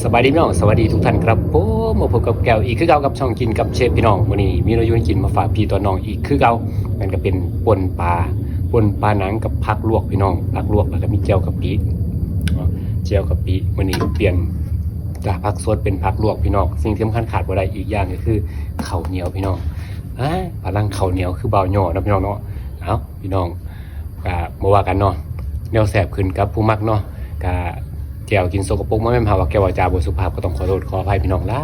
ສະບາຍດີພີ່ນ້ອງ ສະຫວັດດີທຸກທ່ານຄັບຜົມ. ມາພົບກັບແກ້ວອີກຄືເກົ່າກັບຊ່ອງກິນກັບເຊຟພີ່ນ້ອງ. ມື້ນີ້ມີເມນູກິນມາຝາກພີ່ຕໍ່ນ້ອງອີກຄືເກົ່າ, ນັ້ນກໍເປັນປົ່ນປາ, ປົ່ນປາໜັງກັບຜັກລວກພີ່ນ້ອງ, ຜັກລວກ ແລ້ວກໍມີແຈ່ວກະປິ, ແຈ່ວກະປິ. ມື້ນີ້ປ່ຽນຈາກຜັກສົດເປັນຜັກລວກພີ່ນ້ອງ. ສິ່ງທີ່ສຳຄັນຂາດບໍ່ໄດ້ອີກຢ່າງກໍຄືເຂົ້າໜຽວພີ່ນ້ອງ. ອາ ພະລັງເຂົ້າໜຽວຄືບ່າວຍໍ້ເນາະພີ່ນ້ອງເນາະ. ເອົ້າ ພີ່ນ້ອງ ກະບໍ່ວ່າກັນເນາະ, ແນວແຊບຂຶ້ນກັບຜູ້ມັກເນາະ. ກະແກ້ວກິນສົກກະປົກມາແມ່ນຫາວ່າແກ້ວເວົ້າຈາບໍ່ສຸພາບ ກໍຕ້ອງຂໍໂທດຂໍອະໄພພີ່ນ້ອງຫຼາ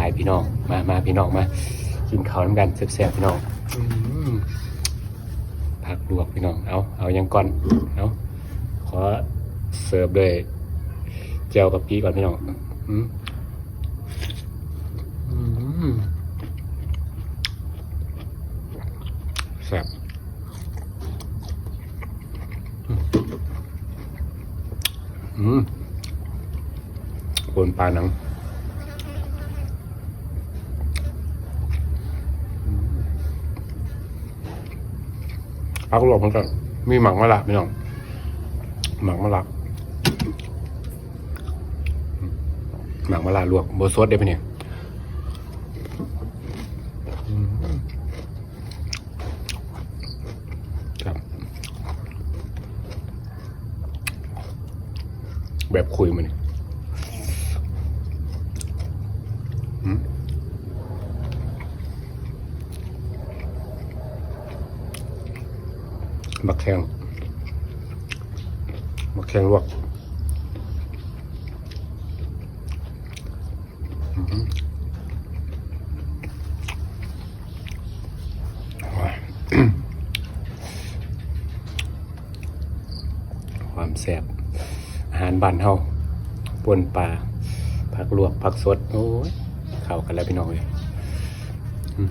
ຍໆພີ່ນ້ອງ. ມາ ມາພີ່ນ້ອງ ມາກິນເຂົ້ານຳກັນແຊບໆພີ່ນ້ອງ. ອືມ ຜັກລວກພີ່ນ້ອງ. ເອົາ ເອົາຫຍັງກ່ອນ? ເອົາ ຂໍເສີບດ້ວຍແຈ່ວກະປິກ່ອນພີ່ນ້ອງ. ອືມ ອືມ ແຊບ. ອືມ ປົ່ນປາໜັງ. ຜັກລວກມັນກໍມີໝາກມະລະພີ່ນ້ອງ, ໝາກມະລະ, ໝາກມະລະລວກ ບໍ່ສົດເດ້ພີ່ນ້ອງ. ອືມ ແບບຄຸຍມື້ນີ້. ອືມ ໝາກແຂ້ງ ໝາກແຂ້ງລວກ. ອືມ ຄວາມແຊບ ອາຫານບ້ານເຮົາ ປົ່ນປາ ຜັກລວກ ຜັກສົດ ໂອ້ຍ ເຂົ້າກັນແລ້ວພີ່ນ້ອງເອີຍ. ອືມ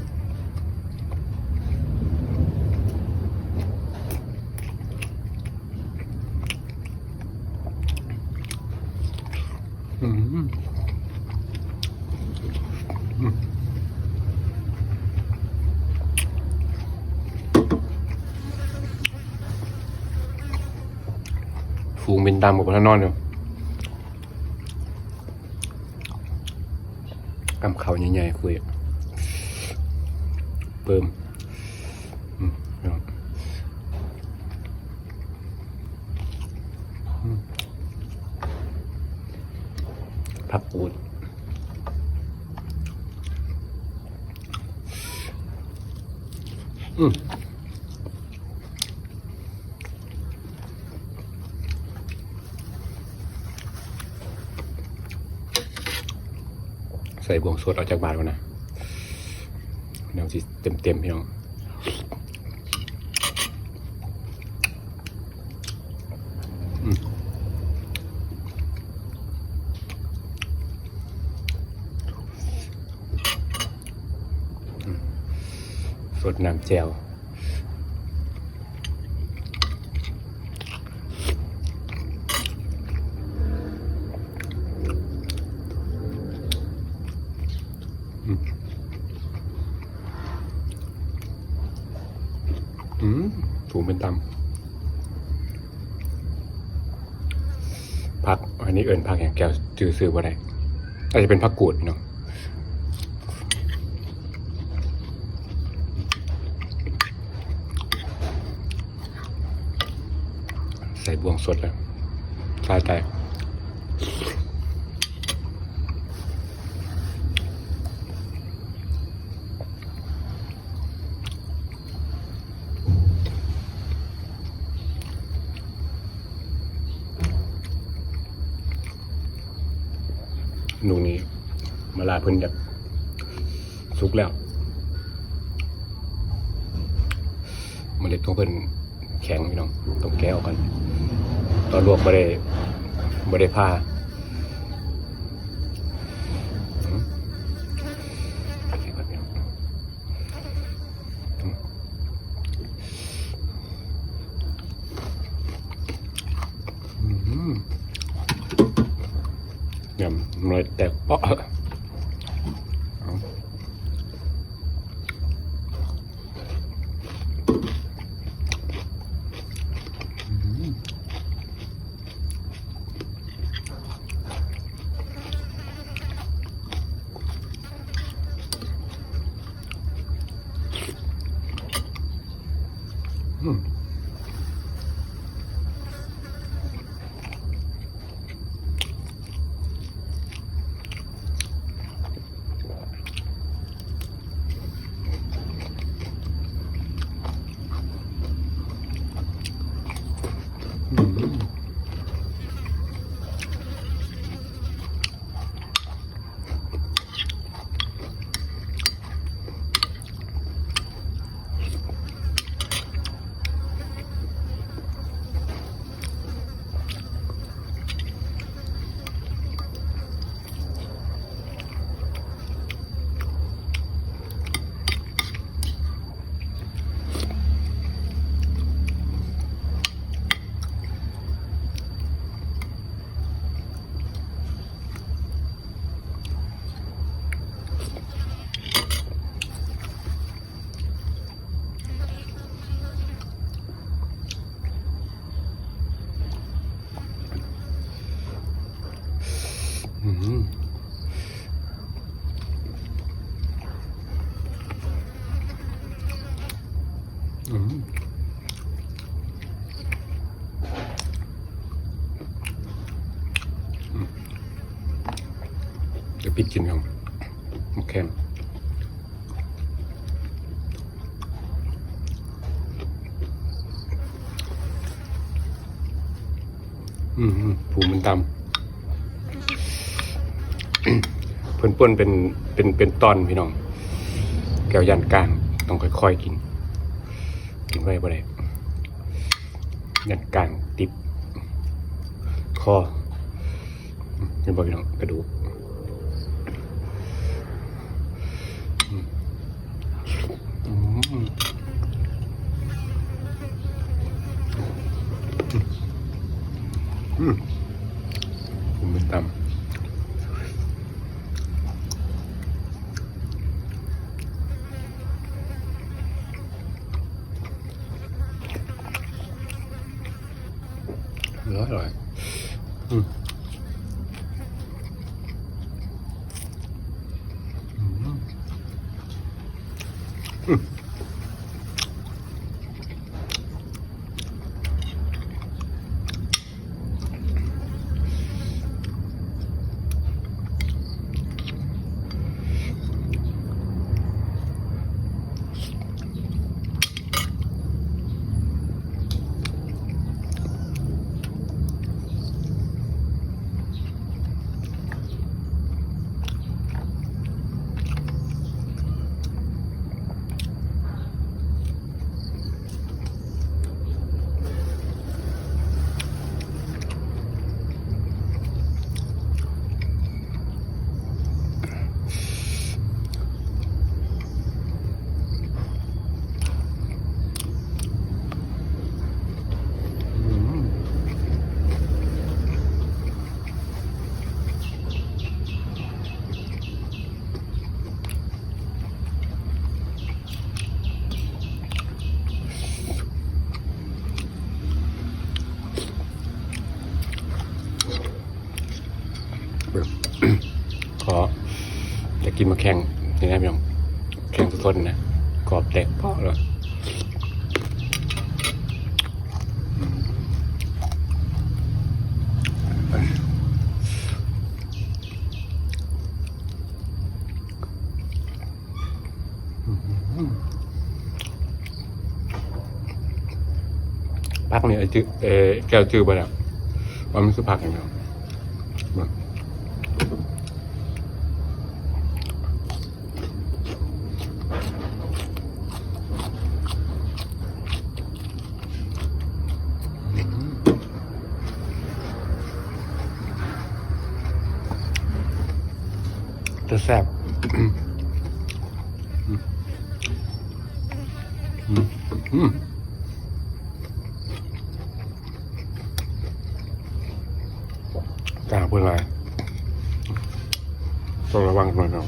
ອືມ ອືມ ຝູງບິນຕາມກໍບໍ່ທັນນອນຢູ່. ກຳເຂົ້າໃຫຍ່ໆ ຄຸຍ ປຶ້ມ. ອືມ ອືມ ຜັກກູດ. ອືມ ໃສ່ບ່ວງສົດເອົາຈັກບາດກ່ອນນະ ແນວຊິເຕັມໆ ພີ່ນ້ອງ. ອືມ ສົດນ້ຳແຈ່ວ. ອືມ ອືມ ສູງເປັນຕ່ຳ. ຜັກ ອັນນີ້ເອີ້ນຜັກຫຍັງ ແກ້ວຈື່ຊື່ບໍ່ໄດ້. ອາດຈະເປັນຜັກກູດເນາະ. ໃສ່ບ່ວງສົດແລ້ວ ຕາຍ ຕາຍ. ລູກນີ້ມະລາເພິ່ນຢາກສຸກແລ້ວ. ເມລັດຂອງເພິ່ນແຂງພີ່ນ້ອງ ຕ້ອງແກະອອກກ່ອນ. ຕອນລວກບໍ່ໄດ້ ບໍ່ໄດ້ຜ່າ. ອືມ ຍຳນ້ຳລາຍແຕກເປາະ. ອືມ. ອືມ ອືມ ດຽວປິດກິນກ່ອນ ໝາກແຄງ. ອືມ ອືມ ພູມັນຕ່ຳ ເພິ່ນປ່ນເປັນ ເປັນ ເປັນຕອນພີ່ນ້ອງ ແກ້ວຢ້ານກ້າງ ຕ້ອງຄ່ອຍໆກິນ ກິນໄວບໍ່ໄດ້ ຢ້ານກ້າງຕິດຄໍ. ເຫັນບໍ່ພີ່ນ້ອງ ກະດູກ ອືມ ອືມ ອືມ ເປັນຕຳ. ອະລ່ອຍ ອະລ່ອຍ ອືມ ອືມ ອືມ. ຂໍຢາກກິນໝາກແຄງນີ້ນະພີ່ນ້ອງ ແຄງສົດໆນະ ກອບແຕກເປາະເລີຍ. ຜັກນີ້ ເອີ ຈື່ ເອີ ແກ້ວຈື່ບໍ່ໄດ້ ວ່າມັນຄືຜັກຫຍັງ. ແຕ່ແຊບ ອືມ ອືມ ອືມ. ກ້າງເພິ່ນຫຼາຍ ຕ້ອງລະວັງໜ້ອຍເນາະ.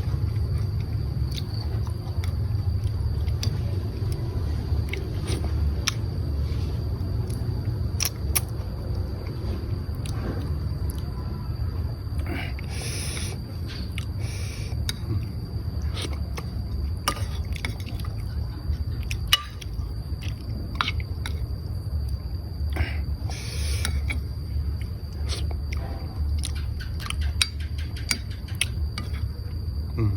ອືມ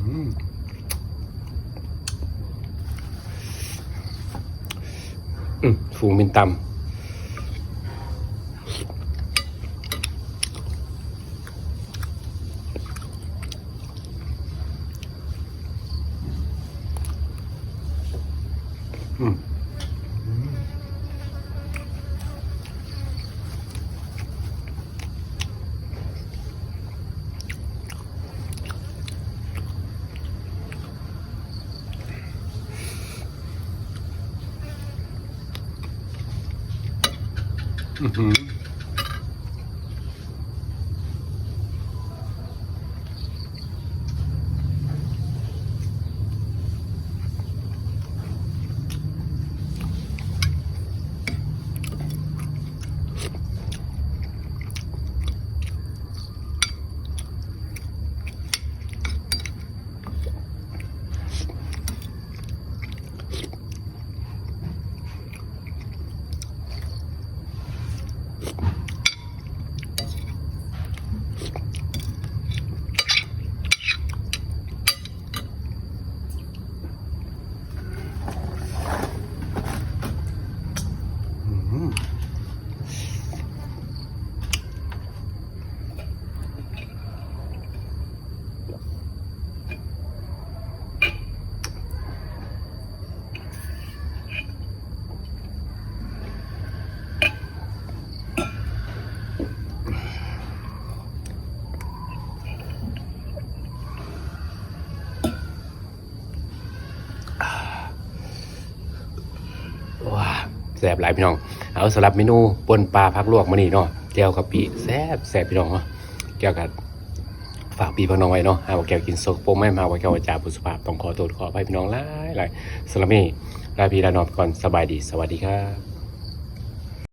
ອືມ ຝູງມິນຕຳ. ອືມ ອືມ. ອື ແຊບຫຼາຍພີ່ນ້ອງ. ເອົາ ສຳລັບເມນູປົ່ນປາຜັກລວກມື້ນີ້ເນາະ ແຈ່ວກະປິ ແຊບໆ ພີ່ນ້ອງເນາະ. ແກ້ວກະຝາກພີ່ຝາກນ້ອງໄວ້ເນາະ ຫາວ່າແກ້ວກິນສົກປົກໄໝ ຫາວ່າແກ້ວວາຈາບໍ່ສຸພາບ ຕ້ອງຂໍໂທດຂໍອະໄພພີ່ນ້ອງຫຼາຍໆ. ສຳລັບມື້ນີ້ ລາພີ່ລານ້ອງໄປກ່ອນ. ສະບາຍດີ ສະຫວັດດີຄັບ.